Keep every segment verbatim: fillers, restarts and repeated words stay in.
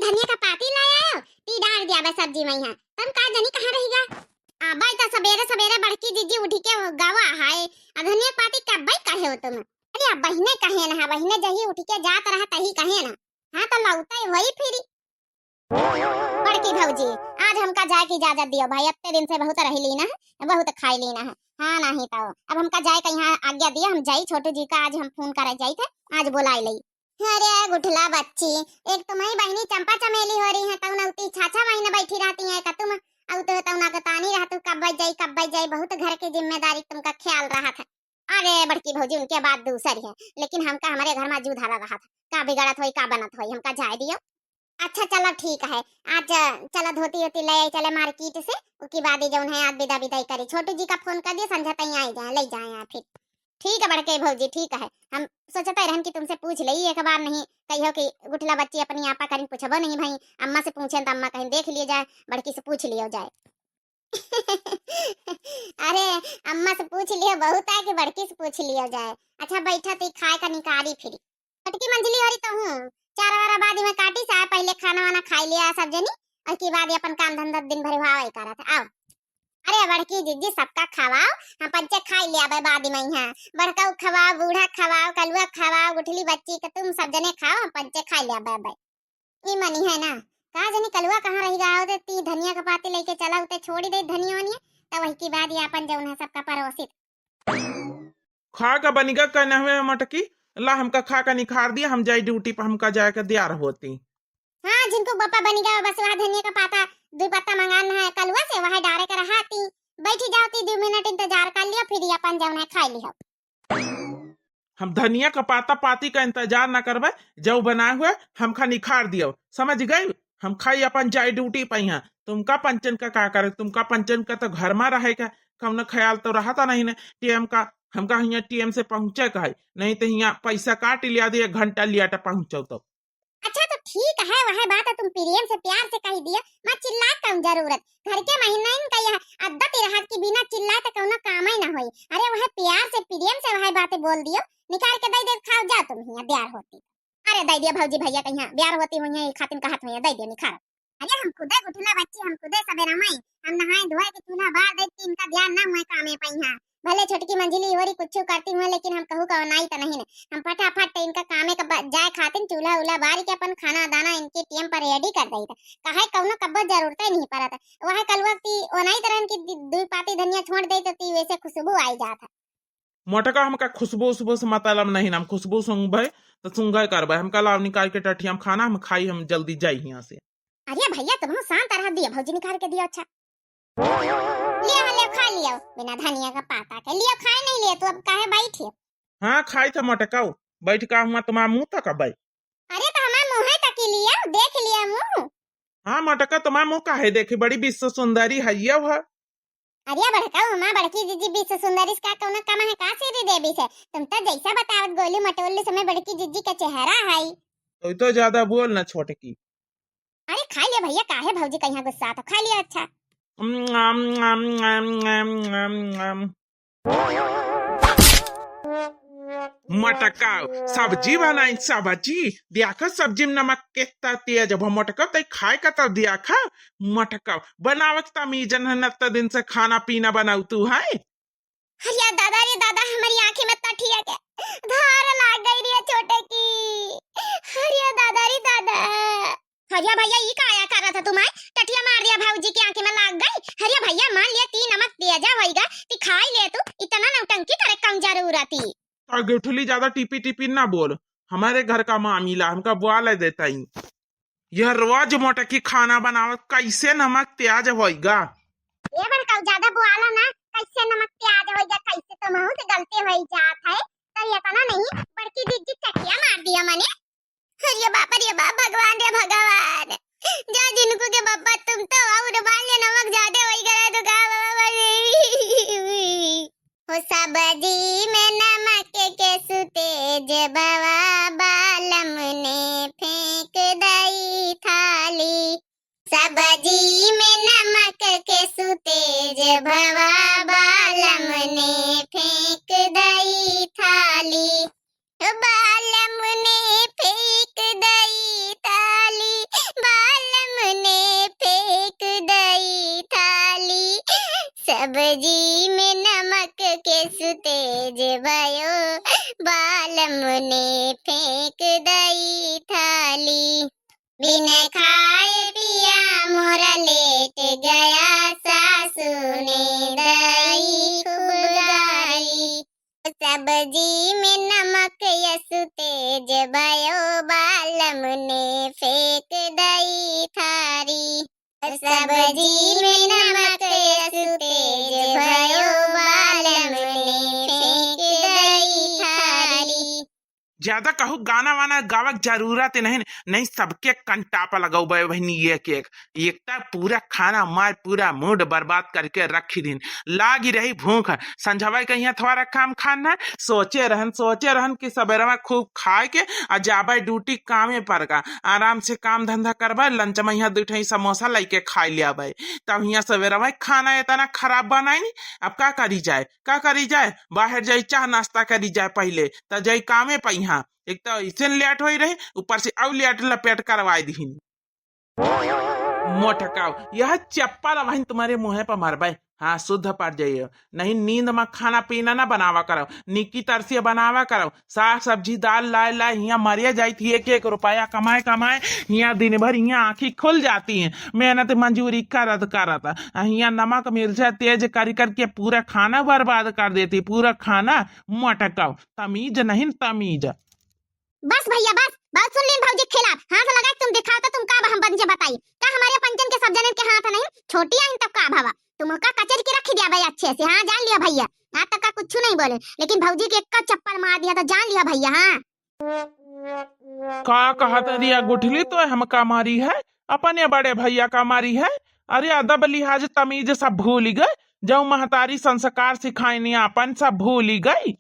धनिया का पाती लाए आयो, ती डार दिया बे सब्जी में यहाँ। तम का जनी कहाँ रहिगा? अबे तो सबेरे सबेरे बड़की जिज्जी उठी के गवा है। आ धनिया पाती कब्बे कहे हो तुम? अरे अब बहिने कहे ना, बहिने जही उठी के जात रहा तही कहे ना। हाँ तो लौटे होई फिरी। बड़की भौजी, आज हमका जाए की इजाजत दियो भाई, अत्ते दिन से बहुत रह लीना है, बहुत खाई लीना है। हाँ नहीं तो अब हमका जाए का यहाँ आज्ञा दियो, हम जाई छोटू जी का आज हम फोन करे जाई थे, आज बुलाई लई। अरे गुठला बच्ची, एक तो मई बहिनी चंपा चमेली हो रही है, तउन उती छाछा महीने बैठी रहती है का तुम, अउ तो तउन के तानी रहतू कब्बे जाई, कब्बे जाई, बहुत घर के जिम्मेदारी तुमका ख्याल रहा था। अरे बड़की भौजी, उनके बात दूसर है, लेकिन हमका हमारे घर में जू धरा रहा था, का बिगड़त होई, का बनत होई, हमका जाए दियो। अच्छा चलो ठीक है, आज चलो धोती वोती ले आई चले मार्केट से, उकी बाद ही जौन है आज विदा विदाई करी, छोटू जी का फोन कर दिए, संझा तई आई जाए, ले जाए आप फिर। ठीक है बड़के भौजी, ठीक है। हम सोचते रहन कि तुमसे पूछ ले एक बार, नहीं कहियो कि गुठला बच्ची अपनी आपा करिन पूछबो नहीं भाई, अम्मा से पूछेन तो अम्मा कहिन देख लिए जाए, बड़की से पूछ लियो जाए। अरे अम्मा से पूछ लियो बहुत है कि बड़की से पूछ लियो जाए। अच्छा बैठा ती खाए का निकारी फिरी। छोटकी मंझली हो रही तो हूँ, चार वारा बाद में काटी सा, पहले खाना वाना खाई लिया सब जनी, और की बाद अपन काम धंधा दिन भर हुआ वही करत है। आओ। अरे बड़की जिज्जी सबका खवाओ, हम पंचे खाई लिया बे बाद में यहाँ। बड़का खवाओ, बूढ़ा खवाओ, कलुआ खवाओ, गुठली बच्ची के तुम सब जने खाओ, हम पंचे खाई लिया बे। ई मनी है ना, का जनी कलुआ कहाँ रही गया होते, ती धनिया का पाती लेके चला उते छोड़ी दे धनिया वनिया, तब वही की बाद ये अपन जौन है सबका परोसित। खा का बनिगा कहना हुए मोटकी, ला हमका खा का निखार दिया, हम जाई ड्यूटी पर, हमका जाए के दियार होती। हाँ, जिनको बप्पा बनिगा बस वह धनिया का पाता, दो पत्ता मंगाना है कलुआ से, वह डारे के रहा ती, बैठी जाओ ती, दो मिनट इंतजार कर लियो, फिर ये अपन जौन है खाई लियो। हम धनिया का पाता पाती का इंतजार न करबे, जौ बनाए हुए हमका निखार दियो, समझ गई? हम खाई अपन जाई ड्यूटी पे यहाँ, तुमका पंचन का का करे, तुमका पंचन का तो घर में रहे का कौनो ख्याल तो रहता नहीं ने। टीएम का हमका हियाँ टीएम से पहुँचे का है, नहीं तो हियाँ पैसा काट लिया दे, एक घंटा लिया तो पहुँचो तो। अच्छा तो ठीक है, वह बात है तुम प्रेम से प्यार से कही दिया, मैं चिल्ला कौन जरूरत, घर के महिलाइन का यह आदत ही रहत कि बिना चिल्लाए तो कौनो काम ही ना होई। अरे वह प्यार से प्रेम से वह बातें बोल दियो, निकाल के दे दे खाओ जा तुम हियाँ ब्यार होती। अरे दे दिया भौजी भैया कहीं ब्यार होती हुई है, खातिन कहत हुई है, दे दिया निखार। अरे हम खुदे गुठला बच्ची, हम खुदे सवेरा में, हम नहाए धोए के चूल्हा बार दे कि इनका ध्यान ना हुए कामे पे यहाँ। भले छोटकी मंझली होरी कुछ करती हुए, लेकिन हम कहू का ओनाई त नहीं ने। हम फटाफट इनका कामे का ब-, जाए खातिन चूल्हा उल्हा बारी के अपन खाना दाना इनके टीएम पर रेडी कर दई था। काहे कौनो कब्बो जरूरत ही नहीं पड़त। वह कलुआ की ओनाई तरह की दु-, दुई पाती धनिया छोड़ दे तो ती वैसे खुशबू आई जात है। मोटका हमका खुशबू उशबू से मतलब नहीं ना, हम खुशबू सूंघबे तो सूंघे करबे। हमका लाव निकाल के टठिया में खाना, हम खाई, हम जल्दी जाई यहाँ से। अरे भैया तुम शांत रह दिया, भौजी निकाल के दिया। अच्छा लिया ले खा लिया, बिना धनिया का पाता के लिया, खाए नहीं लिया तू, अब काहे बैठे? हाँ खाई था मोटका, बैठ का हुआ तुम्हारा मुँह तक अब। अरे तो हमार मुँह है तक लिया, देख लिया मुँह। हाँ मोटका तुम्हारा मुँह काहे देखी, बड़ी विश्व सुंदरी है ये है। अरे बड़का उमा, बड़की जिज्जी विश्व सुंदरी से का कौनो कम है का श्री देवी से? तुम तो जैसा बतावत गोली मटोली समय बड़की जिज्जी का चेहरा है। तो, तो ज्यादा बोल ना छोटकी। अरे खा लिया भैया, काहे भौजी कहीं गुस्सा तो खा लिया। अच्छा। मटका सब्जी बनाई, सब्जी दिया खा, सब्जी में नमक कितना तेज अब मटका तई खाए का तब दिया खा। मटका बनावे के तमीजन है, नत्ता दिन से खाना पीना बनाऊ तू है। अरे दादा रे दादा, हमारी आँखी में तठिया के धार लाग गई रे छोटे की। अरे दादा रे दादा। अरे भैया, ई काया करा था तुम्हें? टठिया मार दिया भौजी की आँखी में लाग गई। अरे भैया, मान लिया ती नमक दिया जा होइगा, ती खाई ले तू, इतना नौटंकी करे कौन जरूरत थी? आ गुठली ज्यादा टीपी टीपी ना बोल, हमारे घर का मामला हमका बुआ ले देता ही। यह रोज मोटकी खाना बनावत, कैसे नमक प्याज होइगा? ए बड़काऊ, ज्यादा बोला ना, कैसे नमक प्याज होइगा, कैसे तो मुँह से गलती होई जात है, तो ये तो ना नहीं, बड़की दीदी चटिया मार दिया मने। अरे बाप रे बाप, भगवान रे भगवान, जा जिनको के बाबा तुम तो और मान ले नमक ज्यादा होइगा तो का बाबा। हो सब्जी में नमक के सुतेज बवा बालम ने फेंक दई थाली। सब्जी में नमक के सुतेज बवा बालम ने फेंक दई थाली। बालम ने फेंक दई थाली, सब्जी में नमक के सुतेज भयो, बालम ने फेंक दई थाली। बिन खाए पिया मोरा लेट गया, सासू ने दई खूब गारी। सब्जी में नमक यस तेज भयो, बालम ने फेंक दई थारी। सब्जी में नमक यस तेज भयो, बालम ने फेंक दई थारी। ज्यादा कहू गाना वाना गावक जरूरत नहीं, नहीं सबके कंटापा लगौबे बहिनी एक एक। एक त पूरा खाना मार पूरा mood बर्बाद करके रखी दिन। लागी रही भूख, संझवा के यहाँ थोड़ा काम खाना है, सोचे रहन, सोचे रहन कि सवेरवा खूब खाए के आ जाबे ड्यूटी कामे पर का, आराम से काम धंधा करबे, lunch में यहाँ दू ठे समोसा लेके खाए ले आबे। तब यहाँ सवेरवा खाना इतना खराब बनाई, अब का करी जाए, का करी जाए, बाहर जाई चाह नाश्ता करी जाए पहिले, त जाई कामे पर यहाँ। एक तो ऐसे लेट होई रहे, ऊपर से अउ लेट लपेट करवाई दिहिन। मोटकाओ, यह चप्पल अबहिन तुम्हारे मुँहे पर मारबे। हाँ, शुद्ध पड़ जाइए। नहीं, नींद में खाना पीना ना बनावा करो, निकी तरसिया बनावा करो। साग सब्जी दाल लाए लाए हियाँ मरिया जाई थी, एक एक रुपया कमाए कमाए हियाँ दिन भर हियाँ आँखी खुल जाती है, मेहनत मजूरी करत करत। आ हियाँ नमक मिर्चा तेज करी करके पूरा खाना बर्बाद कर देती, पूरा खाना। मोटकाओ, तमीज नहीं तमीज। बस भैया बस, बहुत सुन लीन भौजी के खिलाफ। हाथ लगा के तुम दिखाओ तो तुम का हम बन के बताई। का हमारे पंचन के सब जनन के हाथ नहीं, छोटी आइन तब का भवा। तुम का कचर के रख दिया भाई अच्छे से, हाँ जान लिया भैया। आज तक का कुछ नहीं बोले, लेकिन भौजी के एक चप्पल मार दिया तो जान लिया भैया, हाँ। का कहत रिया गुठली, तो हमका मारी है, अपने बड़े भैया का मारी है। अरे अदब लिहाज तमीज सब भूल गए, जो महतारी संस्कार सिखाइनी अपन सब भूल गई।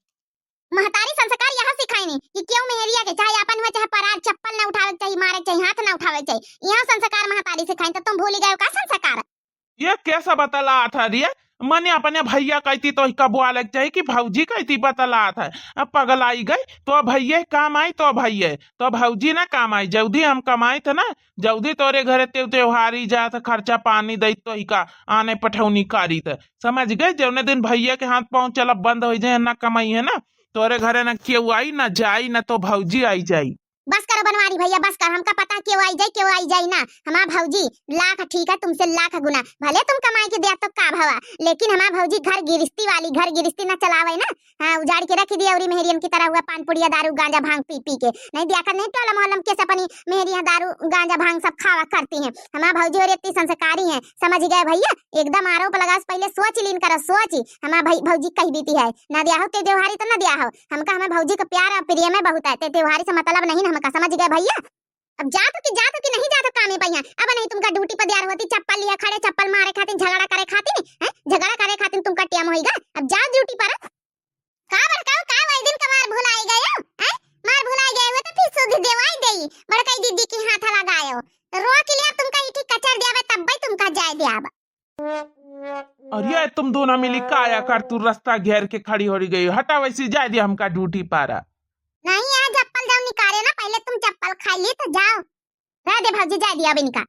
महतारी संस्कार यह सिखाइनी कि केहू मेहरिया के, चाहे आपन हुए चाहे परार, चप्पल ना उठावे के चाही, मारे के चाही, हाथ ना उठावे के चाही। यह संस्कार महतारी सिखाइनी, तो तुम भूली गए का संस्कार? ये कैसा बतलात है रे? मने अपने भैया कहती तो इका बोले के चाही कि भौजी कहती बतलात है। अब पगलाई गई, तो भैया काम आई तो भैया, तो भौजी ना काम आई। जल्दी हम कमाई थे ना, जल्दी तोरे घरे तेव त्योहारी जात, खर्चा पानी दई तो इका आने पठौनी करी थे। समझ गए? जौने दिन भैया के हाथ पाँव चलब बंद हो जाए, ना कमाई है ना, तोरे घरे ना केहू आई, ना जाई, ना तो भौजी आई जाई। बस करो बनवारी भैया, बस कर। हमका पता केहू आई जाई, केहू आई जाई ना। हमार भौजी लाख ठीक है तुमसे लाख गुना, भले तुम कमाई के दिया तो का भवा, लेकिन हमार भौजी घर गिरस्ती वाली, घर गिरस्ती ना चलावे ना। हाँ, उजाड़ के रख दिया औरी मेहरियन की तरह हुआ पान पुड़िया दारू गांजा भांग पी पी के। नहीं दिया कर नहीं टोला मोहल्लम के से अपनी मेहरिया दारू गांजा भांग सब खावा करती हैं। हमार भौजी और इतनी संस्कारी हैं, समझ गए भैया? एकदम आरोप लगास पहिले सोच लीन करो, सोच। हमार भई-, भौजी कह बीती है, ना दिया हो ते त्योहारी तो ना दिया हो। हमका हमार भौजी का प्यार और प्रेम है बहुत है, ते त्योहारी से मतलब नहीं ना हमका, समझ गए भैया? अब जात हो कि जात हो कि नहीं जात हो कामे पहिया? अब नहीं तुमका ड्यूटी पर दियार होती, चप्पल लिया खड़े, चप्पल मारे खातिर, झगड़ा करे खातिर, हैं? झगड़ा करे खातिर तुमका टेम होइगा। अब जाओ ड्यूटी पर। का बड़काऊ, का वही दिन कमार भुलाई गयो, हैं? मार भुलाई गए हुए तो फिर सुध देवाई देई, बड़काई दीदी के हाथ लगायो। रो के लिए तुमका इठी कचर दियावे, तब भाई तुमका जाए दियावा। अरे तुम दोनों मिली काया कर तू रास्ता घेर के खड़ी हो गई, हटा वैसे जाए दिया हमका ड्यूटी पारा। नहीं, यहाँ चप्पल जाओ निकाले ना, पहले तुम चप्पल खाई ली तो जाओ। रह दे भौजी, जाए दिया अब इनका।